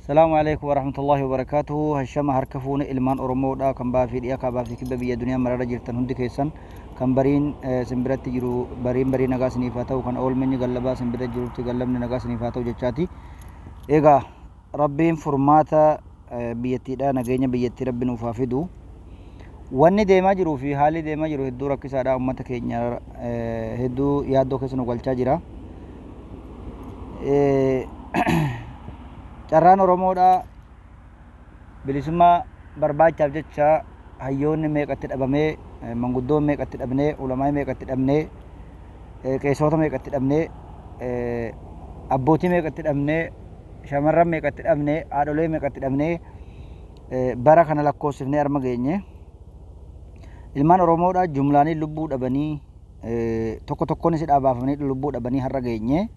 Salaamu alaikum warahmatullahi wabarakatuhu. Hashama harka fuune ilmaan Oromoodha kan baa fi dhiya kaabaa fi kibba biyya duniyaa mararra jirtan hundi keessan kan bariin sin biratti jiru bariin barii nagaa isiniif haa ta'u, kan oolmenyi gallabaa sin bira jirutti gallabni nagaa isiniif haa ta'u jechaati. Egaa Rabbiin furmaata biyyattiidha, nageenya biyyattii Rabbi nuuf haa fidu. Wanni deemaa jiruu fi haalli deemaa jiru hedduu rakkisaadha, uummata keenya hedduu yaaddoo keessa nu galchaa jira. Carraan Oromoodha bilisummaa barbaachaaf jecha hayyoonni meeqatti dhabamee, manguddoon meeqatti dhabnee, ulamaa'ii meeqatti dhabnee, qeessota meeqatti dhabnee, abbootii meeqatti dhabnee, shamarran meeqatti dhabnee, haadholee meeqatti dhabnee bara kana lakkoofsifnee arma geenye. Ilmaan Oromoodha jumlaanii lubbuu dhabanii, tokko tokkoon hidhaa baafamanii lubbuu dhabanii har'a geenye.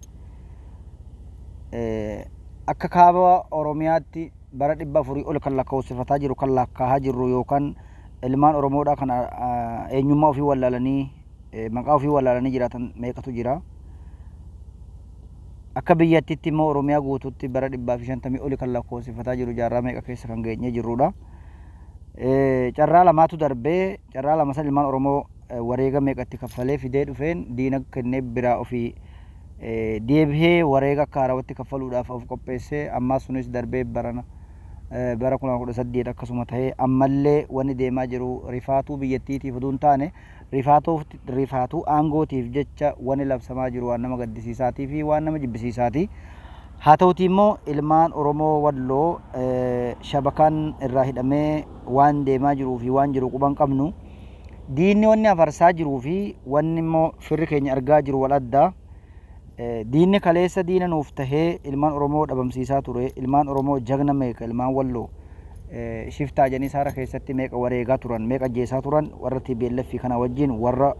Akka kaaba Oromiyaatti bara 400 ol kan lakkoofsifataa jiru, kan lakkaahaa jirru, yookaan ilmaan Oromoodha kan eenyummaa ofii wallaalanii, maqaa ofii wallaalanii jiraatan meeqatu jira. Akka biyyattiitti immoo Oromiyaa guutuutti bara 150 oli kan lakkoofsifataa jiru jaarraa meeqa keessa kan geenyee jirrudha. Carraa lamaatu darbee, carraa lama san ilmaan Oromoo wareega meeqatti kaffalee fidee dhufeen diina kennee biraa ofii deebihee wareega akka haarawatti kaffaluudhaaf of qopheessee, ammaa sunis darbee barana bara 2018 akkasuma ta'ee, ammallee wanni deemaa jiru rifaatuu biyyattiitiif oduu hin taane rifaatuu aangootiif jecha wanni labsamaa jiru waan nama gaddisiisaatii fi waan nama jibbisiisaati. Haa ta'utii immoo ilmaan Oromoo Walloo shabakaan irraa hidhamee waan deemaa jiruu fi waan jiru quban qabnu. Diinni wanni afarsaa jiruu fi wanni immoo firri keenya argaa jiru wal adda. Diinni kaleessa diina nuuf tahee ilmaan Oromoo dhabamsiisaa ture. Ilmaan Oromoo jagna meeqa, ilmaan Walloo shiftaa jedhanii saara keessatti meeqa wareegaa turan, meeqa ajjeesaa turan, warra TPLF kana wajjin warra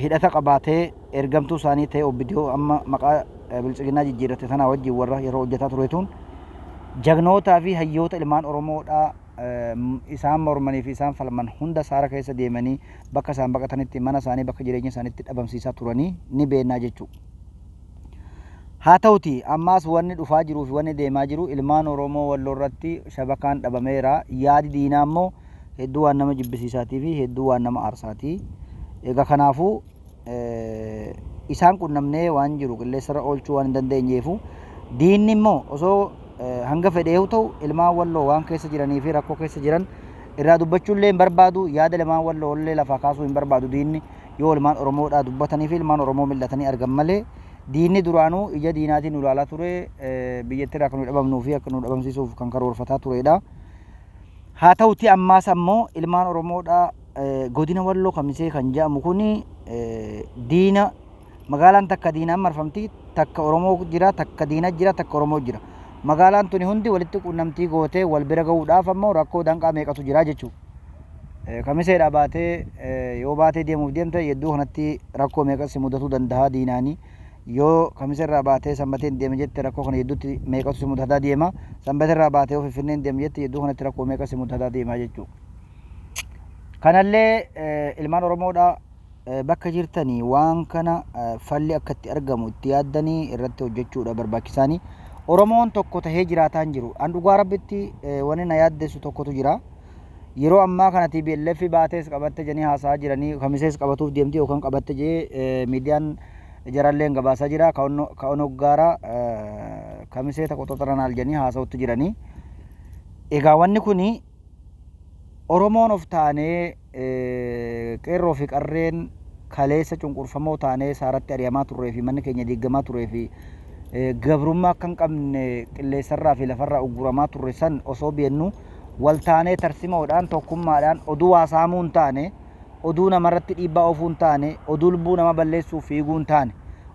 hidhata qabaatee ergamtuu isaanii ta'e OPDO amma maqaa biltsiginnaa jijjiirrate tanaa wajjin warra yeroo hojjetaa turetuun jagnootaa fi hayyoota ilmaan Oromoodhaa isaan mormanii fi isaan falman hunda saara keessa deemanii bakka isaan baqatanitti, mana isaanii, bakka jireenya isaaniitti dhabamsiisaa turanii ni beennaa jechuudha. Haa ta'uti ammaas wanni dhufaa jiruu fi wanni deemaa jiru ilmaan Oromoo Walloo irratti shabakaan dhabameera. Yaadi diinaa immoo hedduu waan nama jibbisiisaatii fi hedduu waan nama aarsaati. Egaa kanaafuu isaan qunnamnee waan jiru qilleensarra oolchuu waan hin dandeenyeefu, diinni immoo osoo hanga fedheehu ta'u ilmaan Walloo waan keessa jiranii fi rakkoo keessa jiran irraa dubbachuu illee hin barbaadu, yaada ilmaan Walloo illee lafaa kaasuu hin barbaadu diinni, yoo ilmaan Oromoodhaa dubbatanii fi ilmaan Oromoo mil'atanii argan malee. Diinni duraanuu ija diinaatiin nu ilaalaa ture, biyyattii irraa akka nu dhabamnuu fi akka nu dhabamsiisuuf kan karoorfataa turedha. Haa ta'uti ammaas ammoo ilmaan Oromoodhaa godina Walloo Kamisee kan jedhamu kuni diina magaalaan takka diinaan marfamti, takka Oromoo jira, takka diina jira, takka Oromoo jira. Magaalaan tuni hundi walitti quunnamtii gootee wal bira gahuudhaaf ammoo rakkoo danqaa meeqatu jira jechuudha. Kamiseedhaa baatee yoo baatee deemuuf deemte yedduu kanatti rakkoo meeqas si mudatuu danda'a diinaanii. Yoo Kamise irraa baatee Sanbateen deema jette rakkoo kana yedduutti meeqatu si mudataa deema. Sanbata irraa baatee yoo Finfinneen deema jette yedduu kanatti rakkoo meeqas si mudataa deema jechuudha. Kanallee ilmaan Oromoodhaa bakka jirtanii waan kana falli akka itti argamu itti yaaddanii irratti hojjechuudha barbaachisaanii. Oromoon tokko tahee jiraataa hin jiru. An dhugaa Rabbitti wanni na yaaddessu tokkotu jira. Yeroo ammaa kana TPLF baatees qabatte jedhanii haasa'aa jiranii, Kamisees qabatuuf deemti yookaan qabatte jee miidiyaan jaralleen gabaasaa jira. Ka Onoggaara Kamisee taqoxoxaranaal jedhanii haasa'utti jiranii. Egaa wanni kuni Oromoon of taanee, qeerroo fi qarreen kaleessa cunqurfamoo taanee saaratti ari'amaa turree fi manni keenya diigamaa turee fi gabrummaa akka hin qabne qilleensarraa fi lafarraa ugguramaa turre san osoo beennu wal taanee tarsimoodhaan, tokkummaadhaan, oduu waa saamuu hin taane, oduu namarratti dhiibbaa oofuu hin taane, oduu lubbuu nama balleessuuf fiiguu hin taane,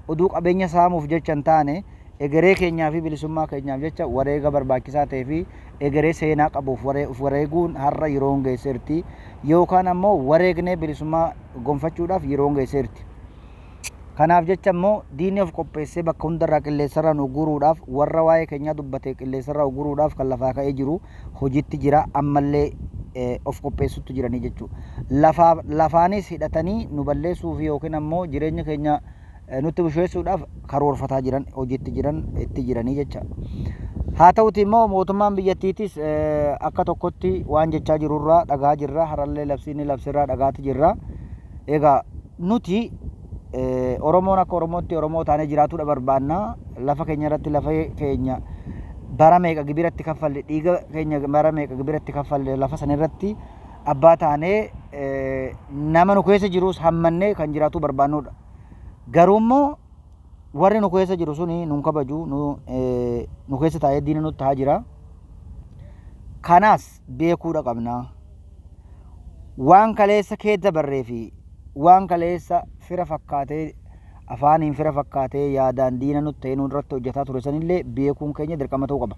oduu qabeenya saamuuf jecha hin taane, egeree keenyaa fi bilisummaa keenyaaf jecha wareega barbaachisaa ta'ee fi egeree seenaa qabuuf of wareeguun har'a yeroon geesseerti, yookaan ammoo wareegnee bilisummaa gonfachuudhaaf yeroon geesseerti. Kanaaf jecha immoo diinni of qopheessee bakka hundarraa qilleensarraa nu guruudhaaf, warra waa'ee keenyaa dubbate qilleensarraa guruudhaaf kan lafaa ka'ee jiru hojiitti jira, ammallee of qopheessutti jiranii jechuudha. Lafaanis hidhatanii nu balleessuu fi yookiin ammoo jireenya keenya Nutti busheessuudhaaf karoorfataa jiran, hojiitti jiran, itti jiranii jecha. Haa ta'uti immoo mootummaan biyyattiitis akka tokkotti waan jechaa jirurraa dhagaa jirra. Har'allee labsii inni labsirraa dhagaati jirra. Egaa nuti Oromoon akka Oromootti Oromoo taanee jiraatuudha barbaanna. Lafa keenya irratti lafa keenya bara meeqa gibiratti kaffalle, dhiiga keenya bara meeqa gibiratti kaffalle, lafa sana irratti abbaa taanee nama nu keessa jirus hammannee kan jiraatuu barbaannudha. Garuu immoo warri nu keessa jiru suni nun kabaju, nu keessa taa'ee diina nutti taa'aa jira. Kanaas beekuudha qabna. Waan kaleessa keessa barree fi waan kaleessa fira fakkaatee, afaaniin fira fakkaatee, yaadaan diina nutti ta'ee nu irratti hojjetaa ture sanillee beekuun keenya dirqama ta'uu qaba.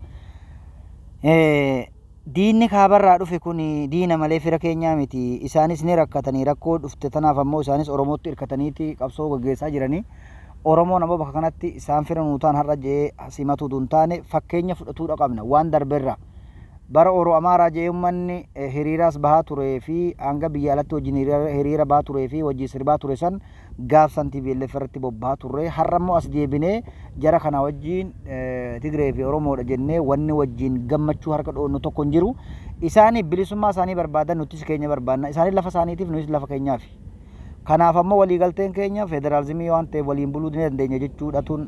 Diinni kaabarraa dhufe kun diina malee fira keenyaa miti. Isaanis ni rakkatanii, rakkoo dhufte tanaaf ammoo isaanis Oromootti hirkataniiti qabsoo gaggeessaa jiranii. Oromoon ammoo bakka kanatti isaan fira nuu ta'an har'a je'ee simatuu utuu hin taane fakkeenya fudhatuudha qabna waan darberraa. Bara Oro Amaaraa je'ee uummanni hiriiraas bahaa turee fi hanga biyya alatti wajjin hiriira bahaa turee fi wajjin sirbaa ture san gaaf san TPLF irratti bobbahaa turre. Har'a immoo as deebinee jara kana wajjin Tigree fi Oromoodha jennee wanni wajjin gammachuu harka dhoonnu tokko hin jiru. Isaanii bilisummaa isaanii barbaadan, nutis keenya barbaanna. Isaanii lafa isaaniitiif, nutis lafa keenyaafi. Kanaaf ammoo waliigalteen keenya federaalizimii waan ta'eef waliin buluu ni dandeenya jechuudhatuun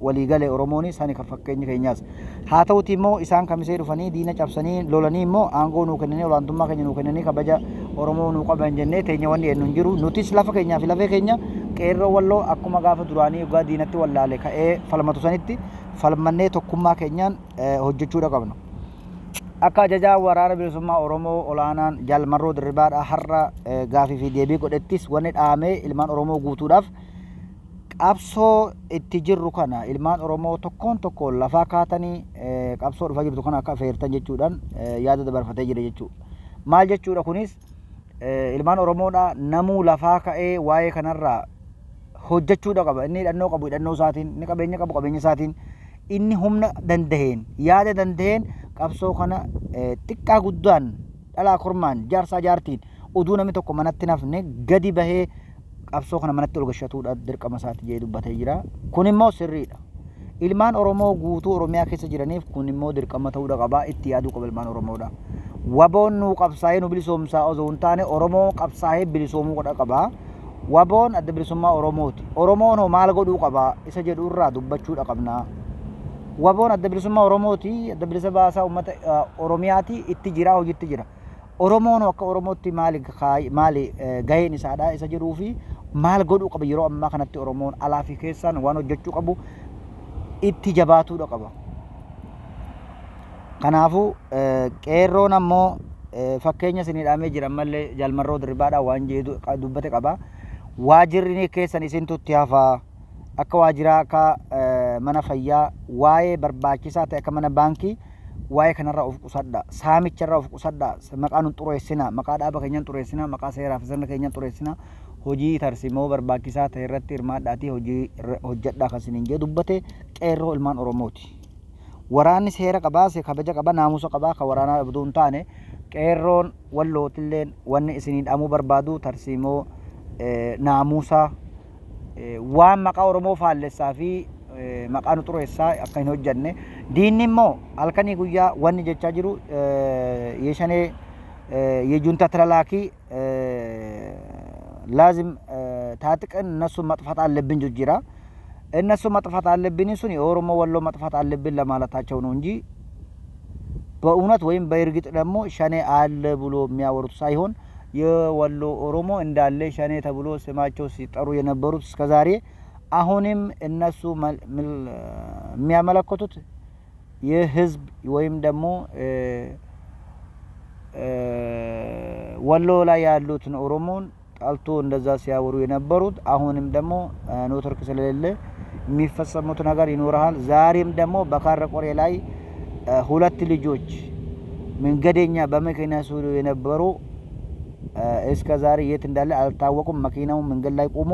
waliigale Oromoon sani kan fakkeenyi keenyaas. Haa ta'uti immoo isaan kamisee dhufanii diina cabsanii lolanii immoo aangoo nuu kennanii, olaantummaa keenya nuu kennanii, kabaja Oromoo nuu qaban jennee teenya wanni jennu hin jiru. Nutis lafa keenyaa fi lafee keenya qeerroo Walloo akkuma gaafa duraanii yoggaa diinatti wallaale ka'ee falmatu sanitti falmannee tokkummaa keenyaan hojjechuudha qabna. Akka ajajaa waraana bilisummaa Oromoo olaanaan Jaal Marroo Dirribaadha har'a gaafii fi deebii godhettis wanni dhaamee ilmaan Oromoo guutuudhaaf, qabsoo itti jirru kana ilmaan Oromoo tokkoon tokkoon lafaa kaatanii qabsoo dhufaa jirtu kana akka affeertan jechuudhaan yaada dabarfatee jira jechuudha. Maal jechuudha kunis? Ilmaan Oromoodha namuu lafaa ka'ee waa'ee kanarraa hojjechuudha qaba. Inni hidhannoo qabu hidhannoo isaatiin, inni qabeenya qabu qabeenya isaatiin, inni humna danda'een, yaada danda'een qabsoo kana xiqqaa guddaan, dhalaa kormaan, jaarsaa jaartiin, uduu namni tokko manatti nafne gadi bahee qabsoo kana manatti ol gashatuudha dirqama isaati jedhee dubbatee jira. Kun immoo sirriidha. Ilmaan Oromoo guutuu Oromiyaa keessa jiraniif kun immoo dirqama ta'uudha qaba, itti yaaduu qaba ilmaan Oromoodha. Waboon nuu qabsaa'ee nu bilisoomsaa osoo hin taane Oromoo qabsaa'ee bilisoomuu qaba. Waboon adda bilisummaa Oromooti. Oromoon hoo maal godhuu qaba isa jedhu irraa dubbachuudha qabna. Waboon adda bilisummaa Oromooti, adda bilisa baasaa uummata Oromiyaati, itti jira, hojiitti jira. Oromoon hoo akka Oromootti maali maali gaheen isaadha isa jedhuu fi maal godhuu qaba yeroo ammaa kanatti Oromoon alaa fi keessaan waan hojjechuu qabu itti jabaatuudha qaba. Kanaafuu qeerroon ammoo fakkeenya isinii dhaamee jira, ammallee Jaal Marroo Dirribaadhaa waan jedhu dubbate qaba. Waajirri keessan isintu itti hafaa, akka waajiraa, akka mana fayyaa, waa'ee barbaachisaa ta'e akka mana baankii waa'ee kanarraa of qusadha. Saamicharraa of qusadha. Maqaa nun xureessina. Maqaa dhaaba keenyan xureessina. Maqaa seeraa fi sirna keenyan xureessina. Hojii tarsimoo barbaachisaa ta'e irratti hirmaadhaatii hojii hojjedhaa kan isiniin jedhu dubbate qeerroo ilmaan Oromooti. Waraanni seera qabaa, kabaja qaba, naamusa qabaa, kan waraanaa dhabduu hin taane qeerroon Wallootilleen wanni isinii dhaamuu barbaadu tarsiimoo naamusaa waan maqaa Oromoo faallessaa fi maqaa nu xureessaa akka hin hojjanne. Diinni immoo halkanii guyyaa wanni jechaa jiru የሸኔ የጁንታ ተላላኪ ላዝም ታጥቀን እነሱን ማጥፋት አለብን ጅራ እነሱ ማጥፋት አለብን እሱን የኦሮሞ ወሎ ማጥፋት አለብን ለማለታቸው ነው እንጂ በእውነት ወይም በእርግጥ ደግሞ ሸኔ አለ ብሎ የሚያወሩት ሳይሆን የወሎ ኦሮሞ እንዳለ ሸኔ ተብሎ ስማቸው ሲጠሩ የነበሩት እስከዛሬ አሁንም እነሱ የሚያመለክቱት የህዝብ ወይም ደግሞ ወሎ ላይ ያሉትን ኦሮሞን ጠልቶ እንደዛ ሲያወሩ የነበሩት አሁንም ደግሞ ኔትወርክ ስለሌለ የሚፈጸሙት ነገር ይኖርሃል። ዛሬም ደግሞ በካረ ቆሬ ላይ ሁለት ልጆች መንገደኛ በመኪና ሲሄዱ የነበሩ እስከ ዛሬ የት እንዳለ አልታወቁም። መኪናው መንገድ ላይ ቆሞ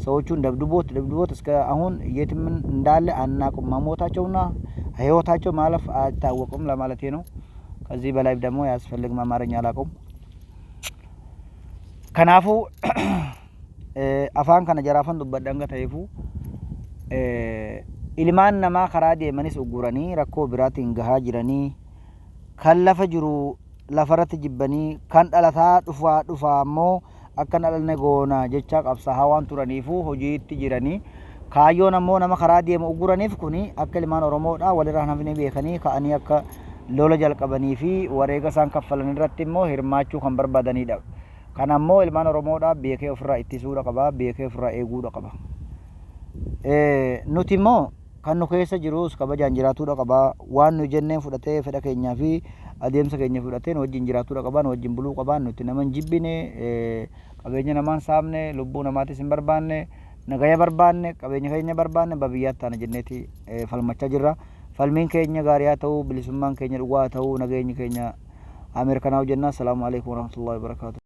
ሰዎቹን ደብድቦት ደብድቦት እስከ አሁን የትም እንዳለ አናውቅም። መሞታቸውና ህይወታቸው ማለፍ አይታወቅም ለማለቴ ነው። ከዚህ በላይ ደግሞ ያስፈልግም አማርኛ አላውቅም። Kanaafuu Afaan kana jaraafan dubbadha hanga ta'eefuu ilmaan namaa karaa deemanis ugguranii rakkoo biraatiin gahaa jiranii kan lafa jiru lafarratti jibbanii kan dhalataa dhufaa dhufaa ammoo akka hin dhalanne goona jechaa qabsaa'aa waan turaniifuu hojiitti jiranii. Kaayyoon ammoo nama karaa deemu ugguraniif kuni akka ilmaan Oromoodhaa walirraa hin hafne beekanii ka'anii akka lola jalqabanii fi wareega isaan kaffalan irratti immoo hirmaachuu kan barbaadanidha. Kana ammoo ilmaan Oromoodhaa beekee ofirraa ittisuudha qaba, beekee ofirraa eeguudha qaba. Nuti immoo kan nu keessa jirus kabajaan jiraatuudha qaba. Waan nu jenneen fudhatee fedha keenyaa fi adeemsa keenya fudhatee nu wajjin jiraatuudha qaba, nu wajjin buluu qaba. Nuti nama hin jibbine, qabeenya namaa hin saamne, lubbuu namaatis hin barbaanne, nagaya barbaanne, qabeenya keenya barbaanne, abbaa biyyaa taana jenneeti falmachaa jirra. Falmiin keenya gaarii haa ta'u, bilisummaan keenya dhugaa haa ta'u, nageenyi keenya haa mirkanaa'u jenna. Assalaamu alaikum warahmatullahi wabarakatuh.